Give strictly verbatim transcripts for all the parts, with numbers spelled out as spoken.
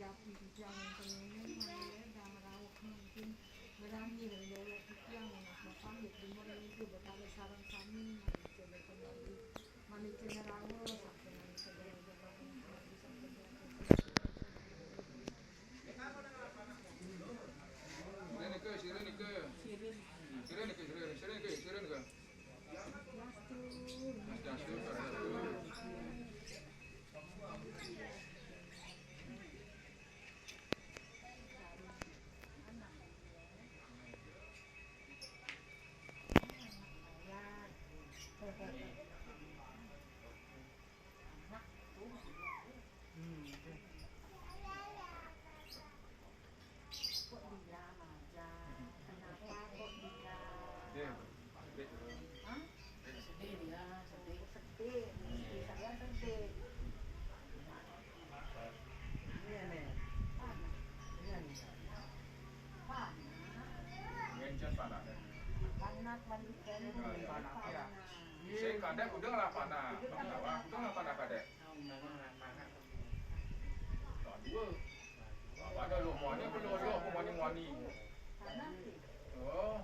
Sira nika, sira nika. Sira nika, sira, sira nika, sira nika. Swastiastu, swastiastu. Dia sedih. Hah? Sedih dia, sedih. Sedih, sedih, saya sedih. Iya nih. Iya nih. Panas. Panas. Ngencet panas. Panas, panas. Iya, iya. Panas. Sing kadek udah lah panas. Udah lah panas kadek. Nah, dua. Apa ada lu muani apa lu, lu apa muani-muani? Oh.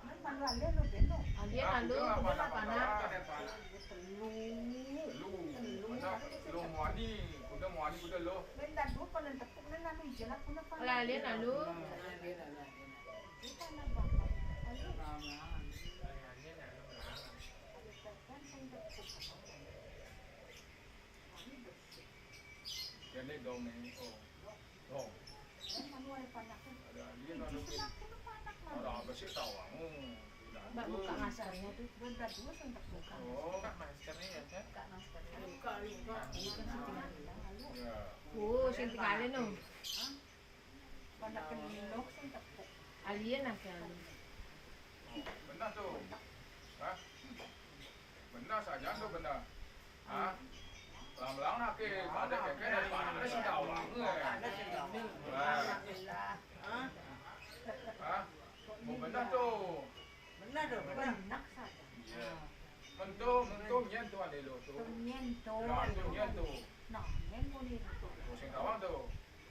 Alien lalu, kuda lah panas. Lu. Mana? Lu muani, kuda muani, kuda lu. Lah, alien lalu. Kene dong nih. Oh. Dong. Ada alien, ada alien. Ada apa sih tawamu? Mbak, buka maskernya tuh. Bentar dulu, sempat buka. Oh. Buka maskernya ya, Cak? Buka maskernya. Buka, buka. Iya, kan sing tinggalin. Ya. Oh, sing tinggalin, no. Hah? Pada kelilok sing tepuk. Alien lah selalu. Oh, benar tuh. Hah? Benar saja tuh, benar. Hah? Belang-belang nak ke, pada keke dari mana sih tahu banget. Hah? Hah? Oh, benar tuh. Benar tu, benar. Benar saja. Iya. Mentu, mentu nyen tu ade lo tu. Nyen tu. Nah, tu nyen tu. Nah, nyen pun itu. Tu sing tawang tu.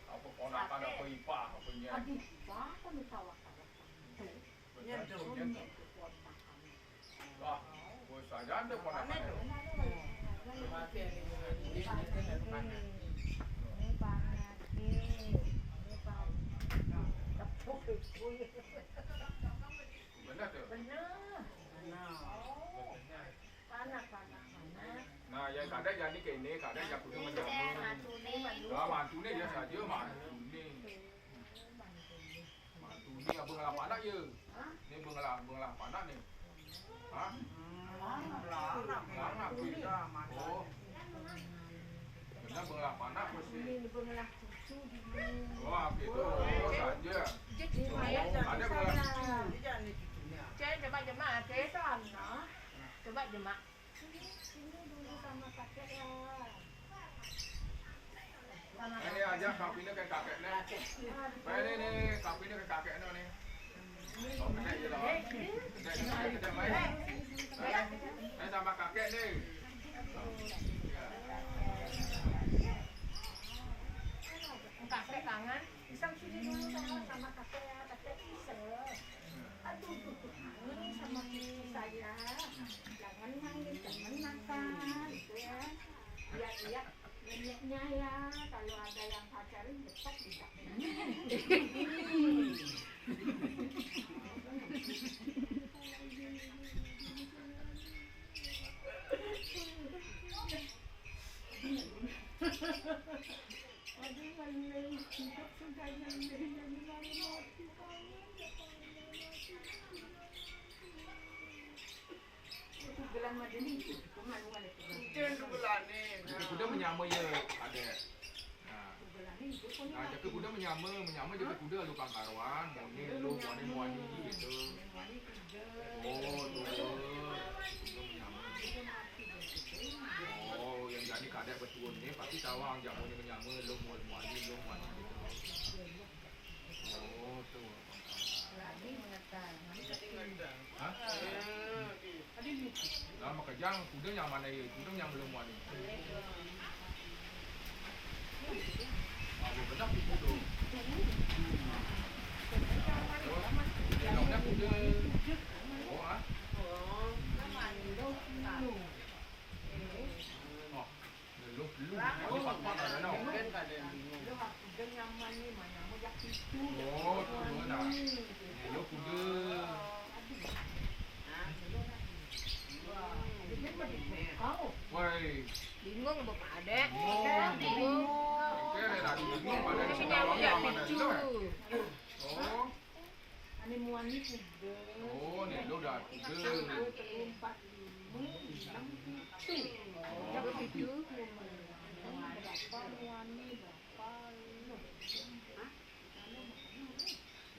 Apa ponakan, apa ipah, apa nyen. Adi ipah pun ditawak-tawak. Tu. Benar tu, nyen tu. Nyen tu ponakan. Wah, bos saja anda ponakan. Benar tu. Ini panas, ini panas. Tepuk, tepuk. Benar tu? Benar. Benar. Panak, panak, panak. Nah, yang kadek jadi kene, kadek yang kudu menyama. Mantune, mantune. Lah, mantune dia saja, mantune. Mantune. Mantune, abang lah panak ya? Hah? Ni abang lah, abang lah panak ni. Hah? Hmm, lah, lah, lah. Lah, lah, kita mantune. Oh. Kena bengelah panak mesti. Ini bengelah cucu dulu. Wah, gitu. Oh, saja. Dia cucu ayah. Ada bengelah cucu. Cek, coba jemak, Cek. Sana. Coba jemak. Sini, sini dulu sama kakek ya. Ini aja kau pindah ke kakek ni. Ini ni, kau pindah ke kakek ni. Kau kena je lah. Kena, kena, kena, mai. Mai, mai sama kakek ni. Kakek tangan. Iseng sini dulu sama, sama kakek ya, kakek iseng. Aduh, aduh, aduh, ini sama cucu saya. Jangan manggil teman makan, gitu ya. Lihat-lihat neneknya ya, kalau ada yang pacarin, besok tidak. Aduh, malu, hidup sudah yang, yang, yang, yang, Kuda menyama ya, ada. Nah. Nah, jaga kuda menyama, menyama jaga kuda lu pangkaruan, muni lu, muani, muani gitu. Oh, tu. Kuda menyama. Oh, yang jadi kadek betul ni, pasti tawang jamu ni menyama lu, muani, muani lu, muani gitu. Oh, tu. Hah? Dah makejang, kuda yang mana ya? Kuda yang belum muat ni. Ah, benar tu kuda. Oh, turun dah. Hello, kuda. Woi. Bingung apa pada? Bingung. Bingung. Oke, lagi bingung pada. Ini yang udah lucu. Oh. Ane muani kuda. Oh, nek lo udah kuda. Satu, telu, empat, lima, enam, pitu. Berapa muani, berapa?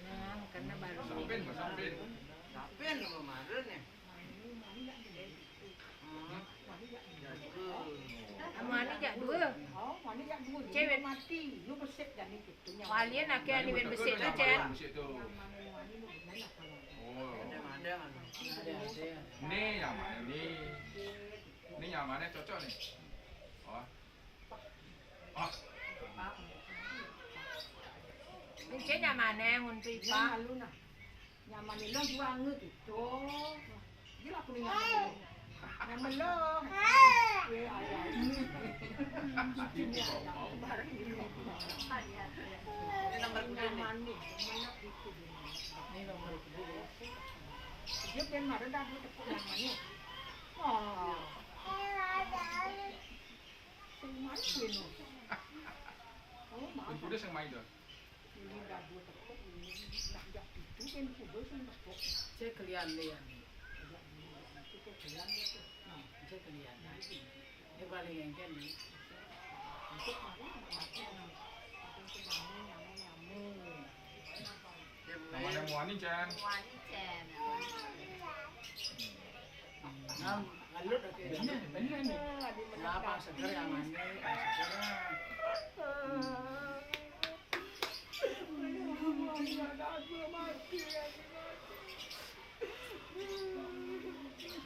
Nah, karena baru. Sampin, Mas, sampin. Sampin, Mas, kemarin ya. Anu ane jak dua. Oh, ane jak dua. Cewek mati. Lu besit dan itu. Walian ake ane wit besit tu, Cen. Besit tu. Oh. Ada, ada, ada. Ni yang mana ni? Ni yang mana cocok ni? Oh. Oh. Ni Cen yang mana untuk Ipa? Malu nah. Nyamane lo juange gitu. Gila aku ning nyamane lo. Nyamane lo. Ini nomor kedua. Nyamane, nyamane gitu. Ini nomor kedua. Dia pengen marah dah, dia tepuk nyamane. Oh. Sing main gitu. Oh, maaf. Kuda sing main dah. Ini dah dua tepuk ini. Nak jak itu kan kuda sing tepuk. Cek kalian deh ya. Cek kalian deh tuh. Nah, cek kalian deh. Ini paling engken nih. Untuk makan, makan. Itu nyamuk, nyamuk, nyamuk. Namanya Muani, Cen. Muani, Cen. Nah, lalu dah kayak gini. Nah, pang seger yang mana? Pang seger.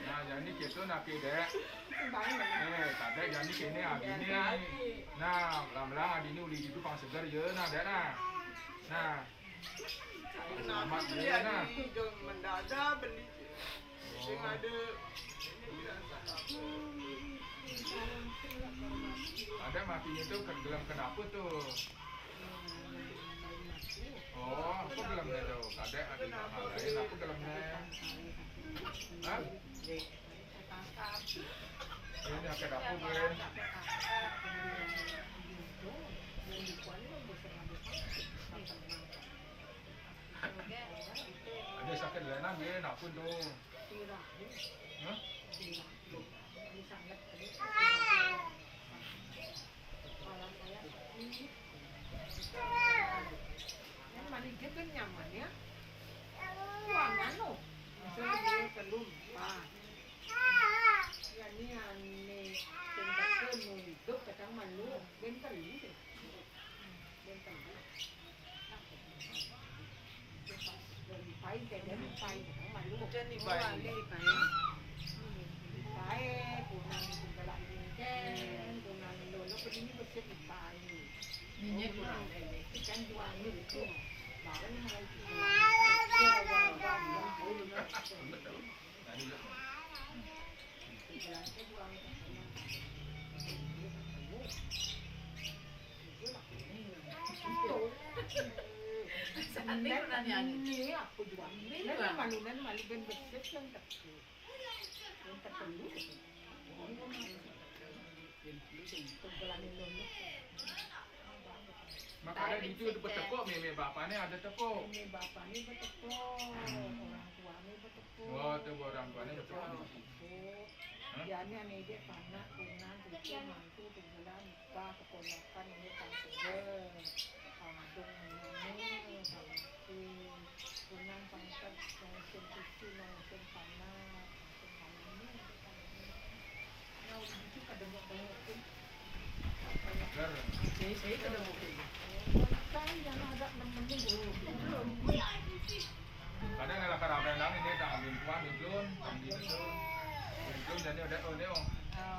Nah, jani kita nak ke dek. Eh, kadek jani kene adine. Nah, belang-belang adine uli gitu pang seger ya, nah, dek, nah. Nah. Selamat ya, nah. Mendadak beli. Sing ada. Ada matinya tuh ke dalam kenapa tuh? Oh, apa gelemnya tuh? Kadek ada yang lain, apa gelemnya? Hah? Ini pakai dapur, gue. Ada sakit lain lagi, nak pun tuh. Hah? Yang mana dia kan nyaman ya? Ruangan lo. Misalnya dia belum. Wah. Ya ni ane. Tentang kenu hidup kadang malu. Bentar ini. Bentar. Pain, kayak dia pain, malu. Hujan nih, pain. Pain, kunang galak ini, kunang lolo, begini bersih pain. Ini kurang. Ikan dua mil itu. Barang mulai itu. Sanding pernah nyanyi. Ini aku juga. Ini kan malunan malu ben bersih yang kecil. Yang tertentu. Makanya gitu betekuk, meme bapaknya ada tekuk. Meme bapaknya betekuk, orang tuanya betekuk. Oh, tuh orang tuanya betekuk. Hah? Jani ane dek panak, kunang, cucu, mantu, tunggalan, nikah, keponakan, ini pang seger. Pang adong, ini, pang mati. Kunang, pang tet, pang usin cucu, pang usin panak, pang usin panak ini, ada pang ini. Nah, udah gitu kadang-kadang itu. Seger. Saya, saya kadang-kadang. Saya yang agak nemenin dulu. Kadang kalau karaben nang ini tak ambil tuan, ambil belum, ambil belum. Belum jadi ada, oh, dia, oh.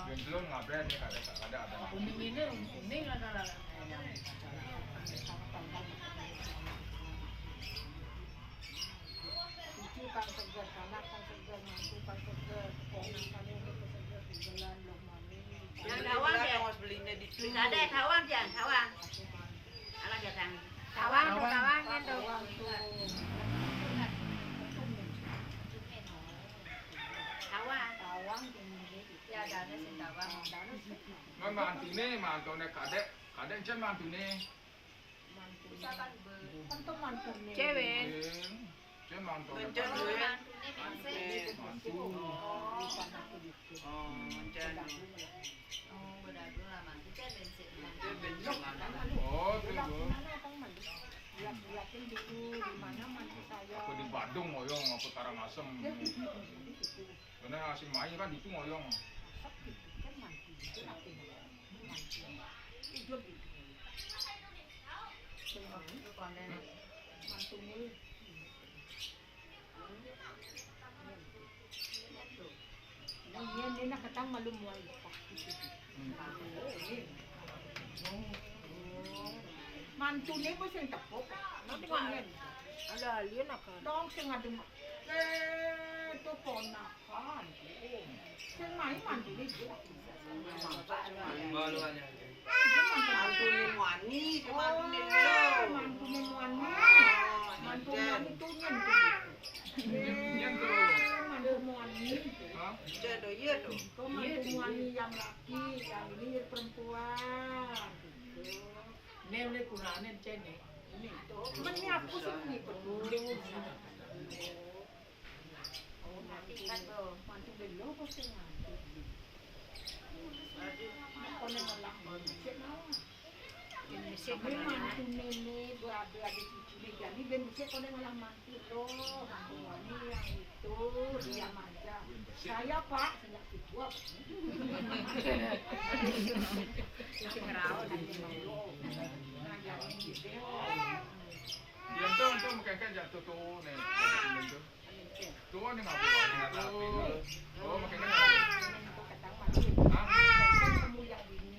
Belum, belum ngaben ni, kadang, kadang ada. Kuning ini, kuning adalah. Cucu pang seger, anak pang seger, mantu pang seger, orang paling seger, segelan, belum mami. Yang dawang dia. Harus belinya di sini. Ada dawang dia, dawang. Aku pang Tawang. Tawang jenenge. Ya, ada sing tawang. Nah, mantune, mantune kadek, kadek jan mantune. Mantu. Kan to mantune. Cewek. Jan mantune. Jan kadek. Mantune. Mantu. Oh, mantu. Oh, jan. Oh, bedadung lah mantu. Jan bensin. Jan bensin. Oh, tuh. Lihat-lihatin dulu di mana mantu saya. Apa di Badung ngoyong, apa Karangasem. Karena asing main kan itu ngoyong. Masak gitu kan mantu itu laki mantu. Tidur gitu. Sing mantu panen mantune. Nah, ini nak ketang malu mual. Mantune ku sing tepuk. Nanti mangen. Ada alien akan. Dong sing ngadem. Eh, itu ponakan. Sing main mantune ku. Mantune muani, mantune lho. Mantune muani. Mantune muani tuh nyen tuh. Nyen tuh. Mantu muani. Hah? Iya, do, iya, do. Kok mantu muani yang laki, yang ini perempuan. Gitu. Nek, nek kurane cene. Ini to. Men ni aku sing ni perlu. Oh, mati kan, Bo. Mantu belo kok sing nganti. Kone ngelah, cek mau. Ini mantune ne, ade, ade cucune jani ben becik kone ngelah mantu lo. Mantu wani yang itu, diam aja. Saya, Pak, sing gak sibuk. Sing ngerawat. Nah, jadi gitu. Yen to, to mekengken jak to, to ne. To ne ngapa? Oh, mekengken. Hah?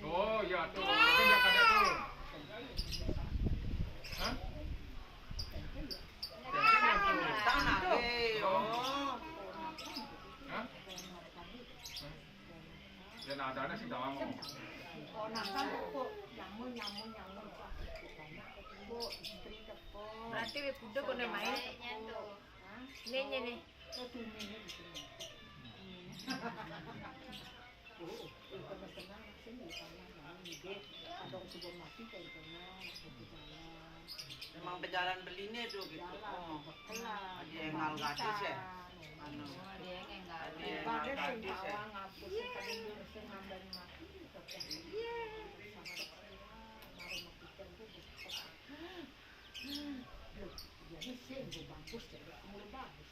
Oh, ya to. Mekengken jak kadek to. Hah? Mekengken jak to. Tang nak, eh, oh. Hah? Hah? Ya, nadane sing tawang. Ponakan kok nyamun, nyamun, nyamun, Pak. Kok istri teko. Berarti wis budhe kok nek main. Hah? Nih, nih, nih. Oh, dunia ini gitu. Oh, oh, tenang-tenang, sing di sana, nah, ini dia. Kadang sebelum mati kayak sana, gitu, jalan. Memang pejalan beline tuh gitu. Jalan, oh. Bekelan, ada yang ngal gadis ya? Anu. Oh, dia yang ngal gadis ya? Iya. Iya. Loh, jadi sing bagus, jadi mulai bagus.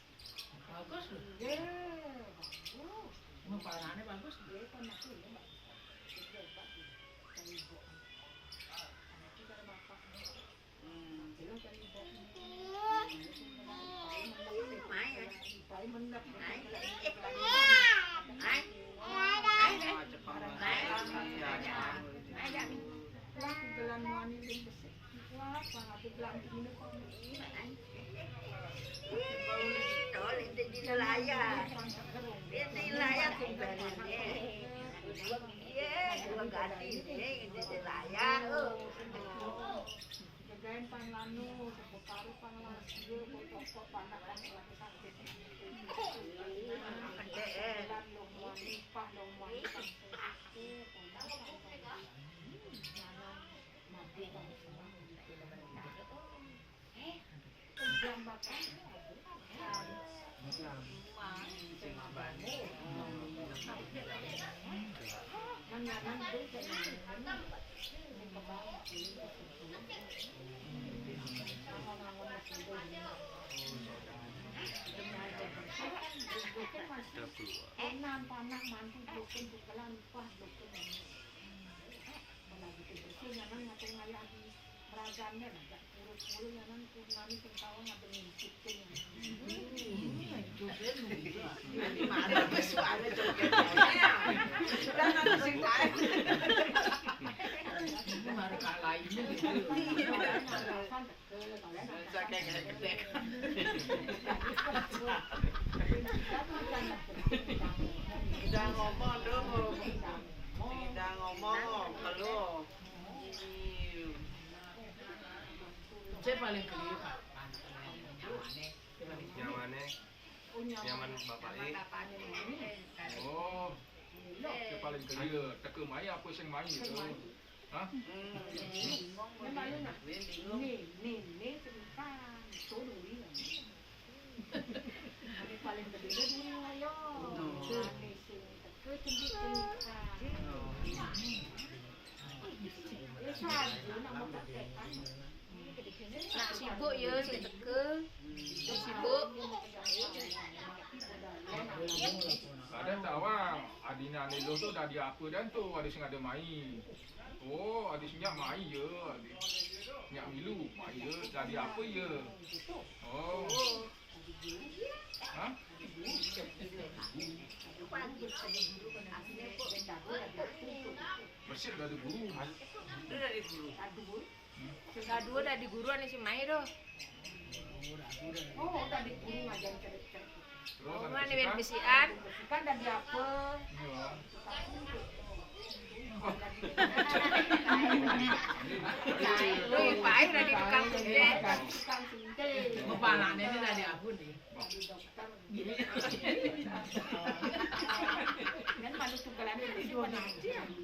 Bagus lho. Iya, bagus. Mau parane bagus. Iya, kan aku ini bagus. Coba di dari ibu. Nanti kalau bapak. Hmm. Belum dari ibu. Main. Main. Main. Main. Main. Main. Lah, jalan wani ning besik. Wah, sangat jalan ini kok. Ih, main. Bau nih, tol, ini di layar. Ini layar kembali. Iya, dua ganti nih, ini di layar. Oh. Jagain pang lanu, sebekar pang lanu, botol pang lanu, pang lanu. Gede, eh. Long muani, pah, long muani, pang. Enan panah mantu dusun bukelan pah dusun. Kalau gitu bersih nyaman ngatur ngayahi. Ragane lah, gak puru-puru ya nang, nang sing tau ngadem ngintipin. Hmm, itu kan udah. Nanti marah ke suara joget. Dan nanti sing lain. Ini marah kalah ini. Iya. Saking gedek. Udah ngomong dong. Udah ngomong, kalau. Saya paling keliru, Pak. Nyawane. Nyawane. Zaman bapak ini. Oh, yang paling keliru. Teka mai apa sing mai gitu. Hah? Ni, ni, ni cerita. Itu dulu ya. Ane paling gede dulu ayo. Ane sing teka cendek cerita. Ya, saja nama praktekan. Nak sibuk ya, sing teka. Sibuk. Kadang tawang, adine ane lo tu dadi apa dan tu, ada sing ada mai. Oh, ada sing nyak mai ya, ada nyak milu, mai ya, dadi apa ya. Oh. Hah? Bersih dadi guru. Itu dadi guru. Sing dadi guru ane sing mai tu. Oh, dadi guru ngajar cerita. Terus oh, ane ben besian. Kan dadi apa? Iya. Wih, pae dadi tukang suntik. Tukang suntik. Bapak anaknya ini dadi apa nih? Kan malu tunggalan itu mana?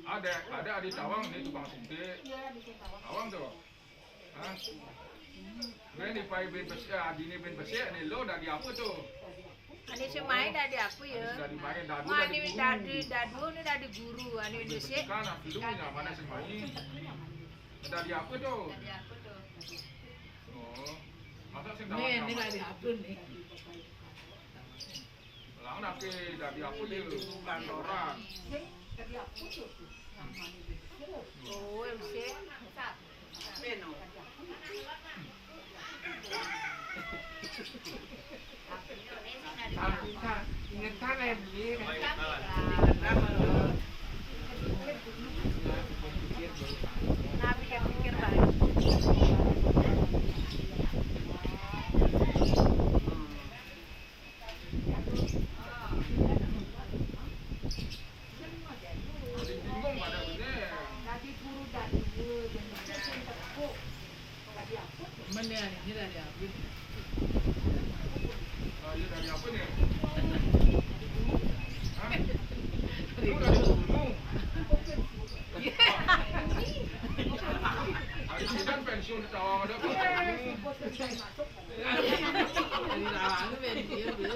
Ada, ada adi tawang ni tukang suntik. Iya, di tawang. Tawang tu. Hah? Ni, ni pai ben besik, ah, dini ben besik, ni lo dadi apa tu? Ane sing mai dadi apa ya? Dadi mai, dadi, wah, dadi ane guru. Dadi, dadi dadu ni dadi guru, ane ben besik. Kan aku lu nya mana sing mai? Dadi apa tu? Dadi apa tu? Oh. Masa sing ni, ni dadi apa ni? Lah, nak ke dadi apa ya? Kantoran. Oh, M C. Beno. Ingetan ya, Bi. Ingetan, Bi. Nah, pikir-pikir baik. Mana ni dari Abi? Oh, iya, dari apa nih? Hah? Lu dari gunung. Iya. Hari ini kan pensiun di Tawang ada apa? Dari Tawang pensiun, Bi.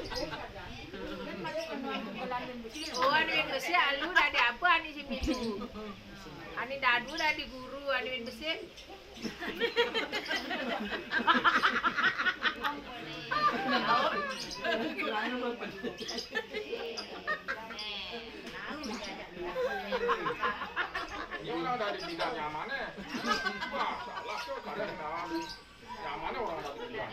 Oh, anu yang besik alu dadi apa anu sing milu? Anu dadu dadi guru, anu yang besik. Ini orang dadi bidang nyaman eh. Wah, salah tu, kadang nyaman. Nyaman orang dadi bidang.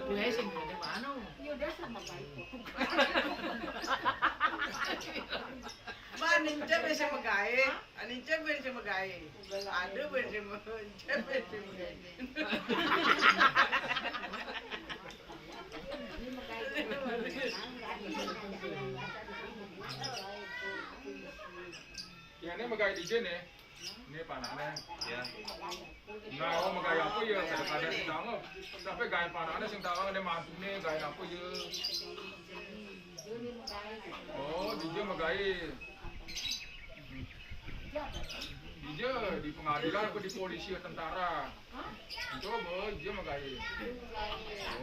Gue sing ada mana? Ya udah sama baik. Mbak, nincep wis sing megawe. Ah, nincep wis sing megawe. Ada wis sing me-, nincep wis sing megawe. Ya, ini megawe D J nih. Ini panaknya. Ya. Nah, oh, megawe apa ya? Kadang-kadang sing tawang. Tapi gawe panaknya sing tawang, ini mantune gawe apa ya? Oh, D J megawe. D J di pengadilan apa di polisi, tentara? Coba, D J megawe.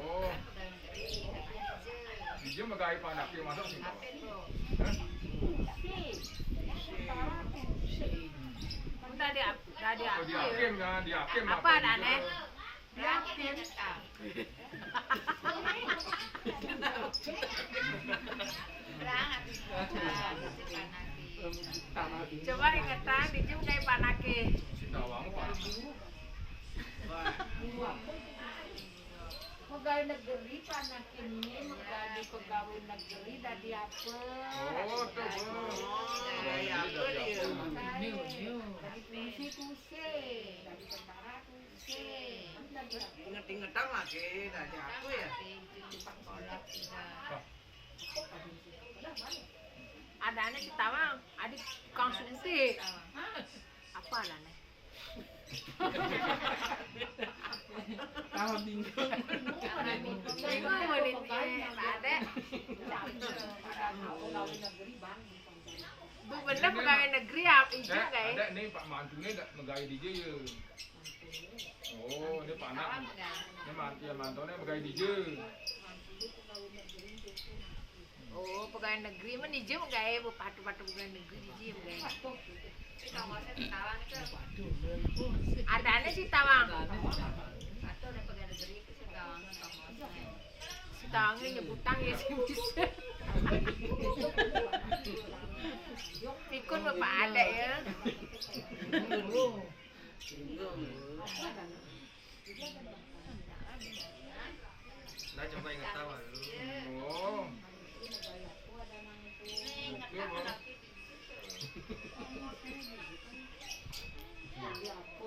Oh. D J megawe panake, masa sing tawang? Hah? Tadi ap-, tadi oh, apa ya? Diakin kan, diakin apa apa adane? Diakin. Coba ingetan, D J megawe panake. Sing tawang apa? Pegawai negeri, panake ini, megawe pegawai negeri dadi apa? Oh, tuh, Bu. Dadi apa dia? Dadi polisi, tusi. Dadi tentara, tusi. Inget-ingetan lagi, dadi apa ya? Adane sing tawang, adi tukang suntik. Apa adane? Tawa bingung. Bingung mau di, eh, Pak Ade. Bu bener pegawai negeri ya, ijo. Ya, kayak ada nih Pak Mantune dak megawe D J ya. Oh, ini Pak Anak. Ini man-, ya, mantone megawe D J. Oh, pegawai negeri men ijo megawe, bu patu-patu pegawai negeri ijo megawe. Adane si Tawang. Si Tawang nyebutang ya sih bisa. Pikun bapak ada ya. Nah, coba ingat tawa dulu. Oh. Oke, Bang.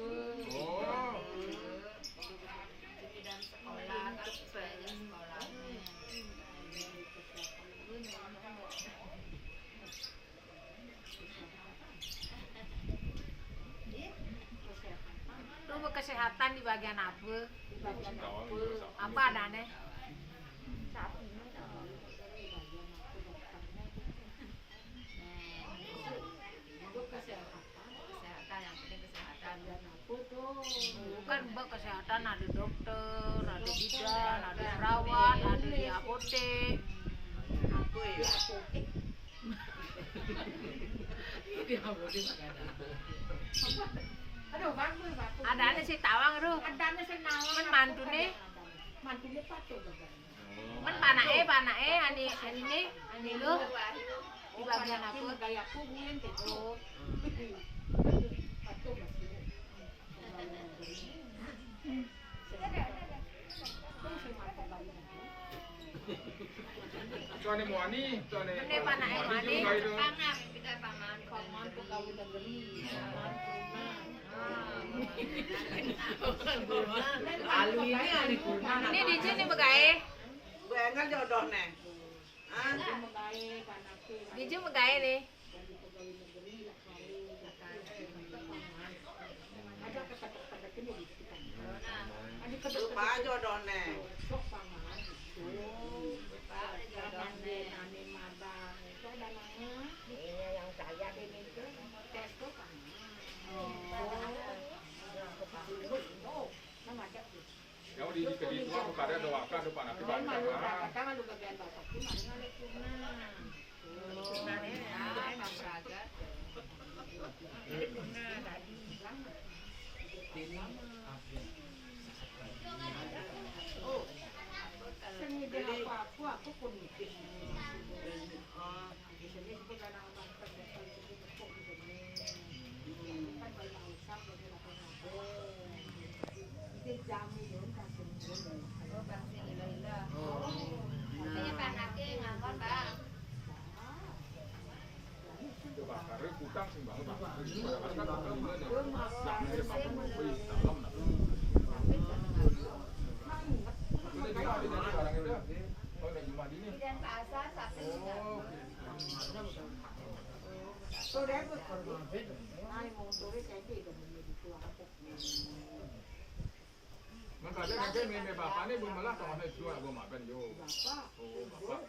Oh. Lu kesehatan di bagian apa? Apa adanya? Kesehatan, yang penting kesehatan. Bukan, Mbak, kesehatan ada dokter, ada bidan, ada perawat, ada di apotek. Aku ya. Di apotek ada. Aduh, bagus, bagus. Ada, ada si Tawang, Ruh. Ada, ada si Nawang. Men mantune. Mantune patuh, Bapak. Men panake, panake, ani, anine, ani lu. Di bagian apa? Gaya aku, bulan gitu. Oh. Patuh, Mas. Tuane muani, tuane. Ini panake muani. Pangan, kita pangan. Pangan pegawai negeri. Alu ini ane kurang. Ini di sini begae. Gue enggak jodoh nih. Ah. Di sini begae nih. Lupa jodohne. Ini yang saya ini tuh tes tuh kan. Ya, di, di, di tua, bukan ada doakan, ada panah, ada panah. Makanya nanti meme bapaknya belum malah tengah itu aku makan yo. Oh, bapak.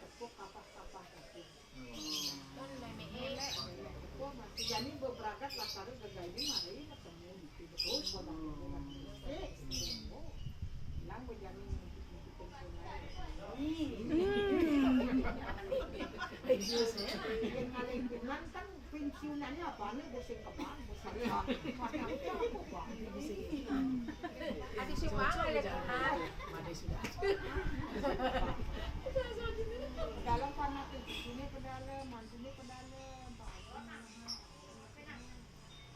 Jani beberagat lah, harus bergaji, mari ketemu gitu. Betul, bodoh. Eh, bilang bejani. Yang paling kurang kan pensiunannya apa nih, bosen kebang, bosen kebang. Ada semua ada kurang. Dalam fanatik, sini pedale, mantu ni pedale, Pak.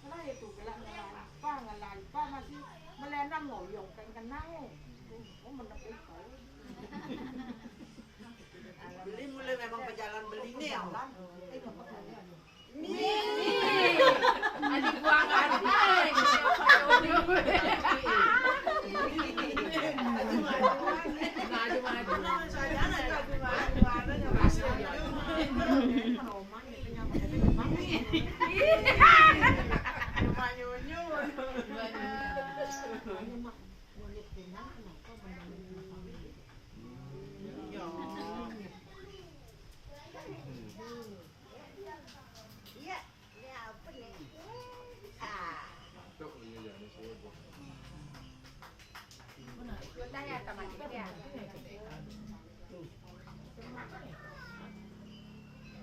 Lah itu gelak ngelalpa, ngelalpa masih melenang ngoyong kan kenal. Oh, menepis tahu. Beli mulai memang pejalan beli nih ya. Eh, nggak apa-apa. Nih. Adik buang adik. Maju, maju. Maju, maju. Maju, maju.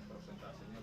Presentasinya